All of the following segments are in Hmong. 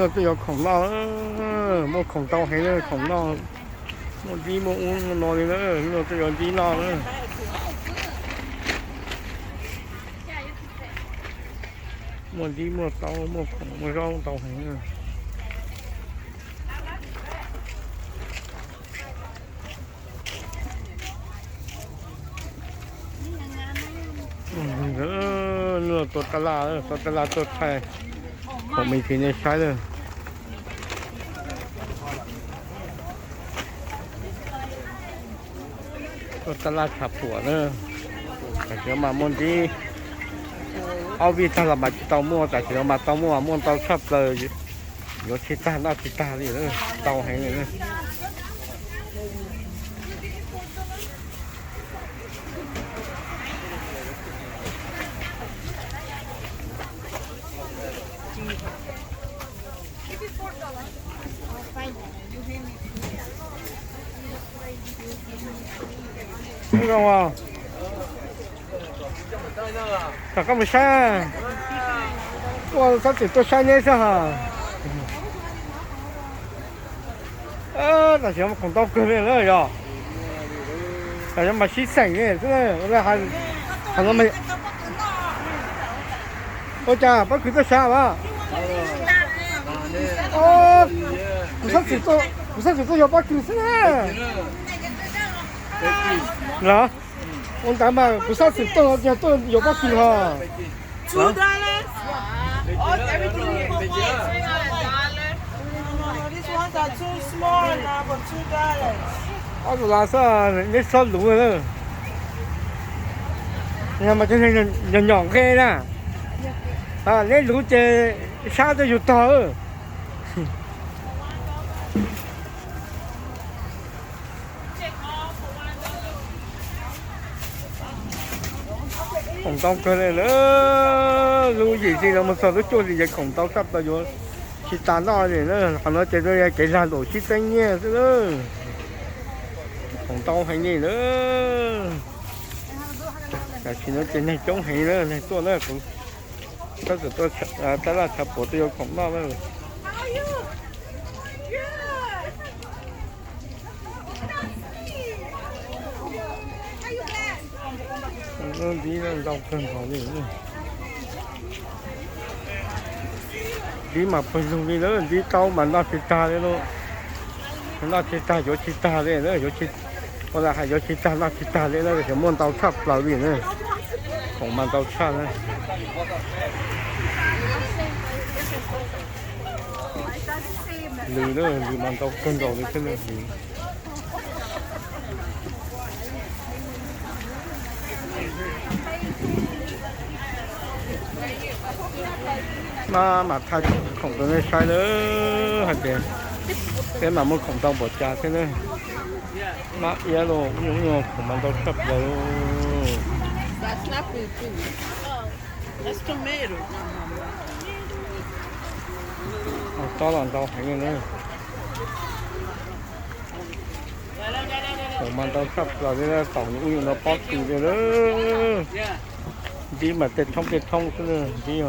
Tuaj yuav khoom noj, muaj khoom ntau heev na, khoom noj, muaj dib muaj ub muaj no li na, tuaj yuav dib noj na. Muaj dib muaj taub muaj khoom muaj zaub ntau heev na. Nws tua tab laj, tua tab laj tuaj thaij khoom me ntsis nej saib na. Tua tab laj tshav puam na. Tam sim no mas muaj ntib, ob vij tag los mas tsis tau muaj, tam sim no mas tau muaj, muaj ntau tshaj plaws, yuav tsis tag noj tsis tag li, ntau heev li. Zoo, tam koj mus saib, ua txhob txwm tuaj saib neb xwb ha. Tam sim no khoom ntau kawg li na yog, tam sim no mas sib xeem li xwb. Ua cas pob kws tuaj sav as? Kuv txhob txwm tuaj yog pob kws xwb na. Los, ua ntawd mas kuv txhob txwm tuaj no yog tuaj yuav pob kws ho. Ob tug las xwb, neb txhob luv na. Yog mas cov neeg nyom nyom nqe na, neb luv ces sab tuaj yug tog. Khoom ntau kawg li na, lub yim hli no mus txog lub cuaj hlis ces khoom ntau tshaj plaws yuav tsis tas noj li na. Qhov no ces kev lag luam sib teeb nyiaj xwb na. Khoom ntau heev li na. Tam sim no ces neeg coob heev na, neeg tuaj na, kuv tab tom tuaj tab laj tshav puam tuaj yuav khoom noj na. Ntib ntau kawg nkaus li. Ntib mas pawg lug li na, ntib taub mas noj tsis tag li lauj. Noj tsis tag yuav tsis tag li, ua li hais yuav tsis tag noj tsis tag li na, ces muaj ntau tshaj plaws li na. Khoom mas ntau tshaj na. Lws na, lws mas ntau kawg nkaus li thiab na. Mab mam thaij khoom rau nej saib na, hais tias peb mam muaj khoom ntau npaum cas thiab na. Mab iab los ub nyuag khoom mas ntau tshaj plaws. Tob los ntau heev li na. Khoom mas ntau tshaj plaws li, taum ub nyuag no pob kws li na. Ntib mas tej thoob tej thoob xwb na, ntib.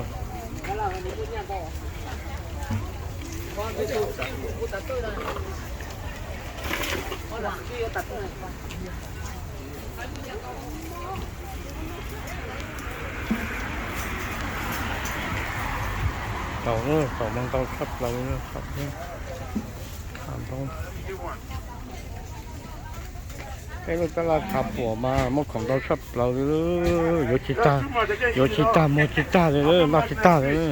Taum, taum mas ntau tshaj plaws li. Peb lub tab laj tshav puam mas muaj khoom ntau tshaj plaws li, yuav tsis tag, yuav tsis tag muag tsis tag li, noj tsis tag li.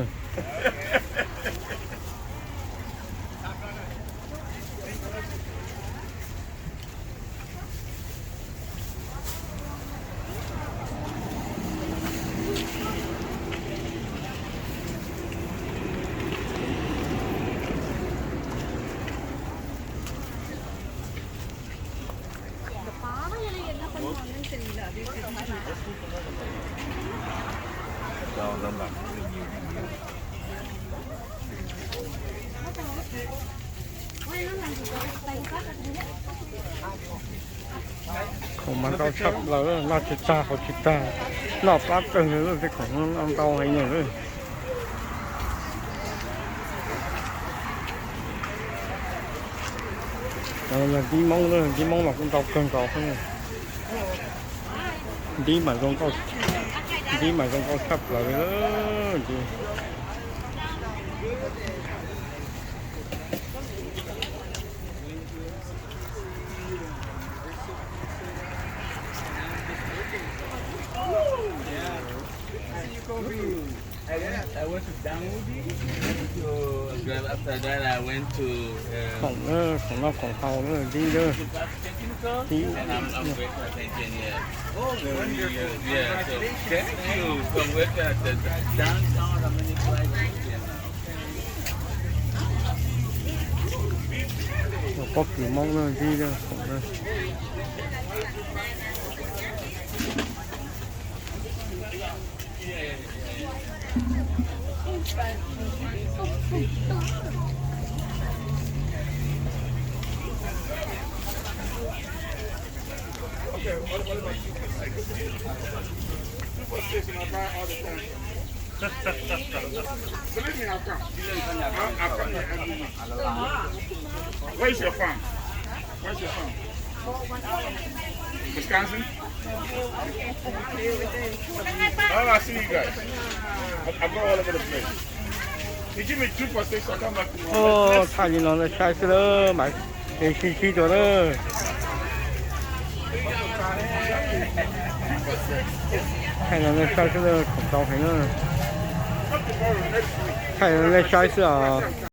Khoom mas ntau tshaj plaws, noj tsis tag haus tsis tag, noj plab kawg li, tej khoom no ntau heev li. Yog ntib Hmoob, ntib Hmoob los kuj ntau kawg nkaus. Ntib mas zoo nkauj, ntib mas zoo nkauj tshaj plaws li. I went to Danudi, I went to Grab, after that I went to, uh, khoom, khoom noj khoom haus ntib, Technical, and I'm, I'm breakfast engineer. Oh, very good. Yeah, so thank you for working at the downtown Dominican Republic. Pob kws Hmoob ntib, khoom. Believe me, I'll come. I'll, I'll come here every week. Where's your farm? Where's your farm? Wisconsin? Oh, I see you guys. I, I go all over the place. They give me two for six, I come back tomorrow. Let's, let's Thaij li no nej saib xwb lawm mas, es sib ntsib dua na. Thaij no nej saib xwb lawm, khoom ntau heev na. Thaij no nej saib xwb os.